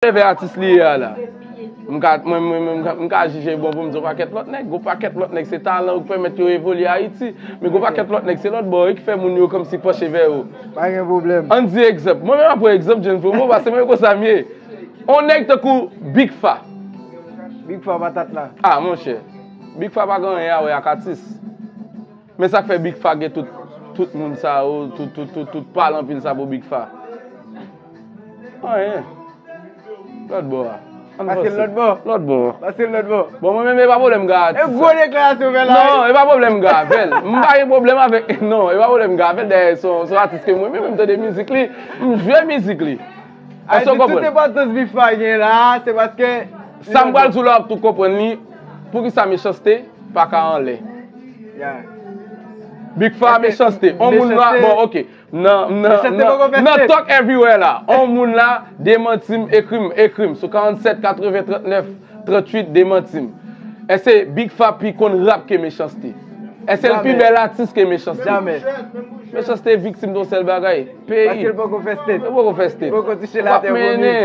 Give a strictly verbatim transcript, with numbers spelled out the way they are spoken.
Cheve atis li ye a la. M ka, mwen, mwen, mwen, m ka, m ka jije bon pou m di yon pakèt lòt nèg. Gon pakèt lòt nèg, se talan yo k pèmèt yo evolye Ayiti. Men gon pakèt lòt nèg, se lòt bò yo ki fè moun yo kòmsi panche vè yo. Pa gen pwoblèm. Ann di egzanp. Mwen menm ap pran egzanp, Jennifer, mwen, paske mwen konsa m ye. On nèg tankou Big Fa. Big Fa patat la. Ah, monchè. Big Fa pa gen anyen a wè ak atis. Men sa k fè Big Fa gen tout, tout moun sa yo, tout, tout, tout, tout pale anpil sa pou Big Fa. Anyen. Lòt bò a. Ann Pase l panse. Lòt bò. Lòt bò. Pase l lòt bò. Bon, mwen menm, e pa pwoblèm m gen atis. E gwo deklarasyon fè la. Non, e pa pwoblèm m gen avè l. M pa gen pwoblèm avèk, non, e pa pwoblèm m gen avè l. Dayè, se yon, se yon atis ke mwen menm, m tande mizik li, m jwe mizik li. Èske w konprann? Tout enpòtans Big Fa gen la, se paske Sa m pral di w la, w ap tou konprann li. Poukisa Mechanste pa ka anlè? Big Fa, Mechanste. On moun la, bon, ok. Nan, nan, nan, nan Talk Everywhere la, on moun la demanti m, ekri m, ekri m sou karanntsèt katreven trannèf tranntuit, demanti m. Èske Big Fa pi konn rap ke Mechanste? Èske l pi bèl atis ke Mechanste? Jamè. Mechanste viktim de yon sèl bagay, peyi. Paske l poko fè state. L poko fè state. Poko touche latè pou li.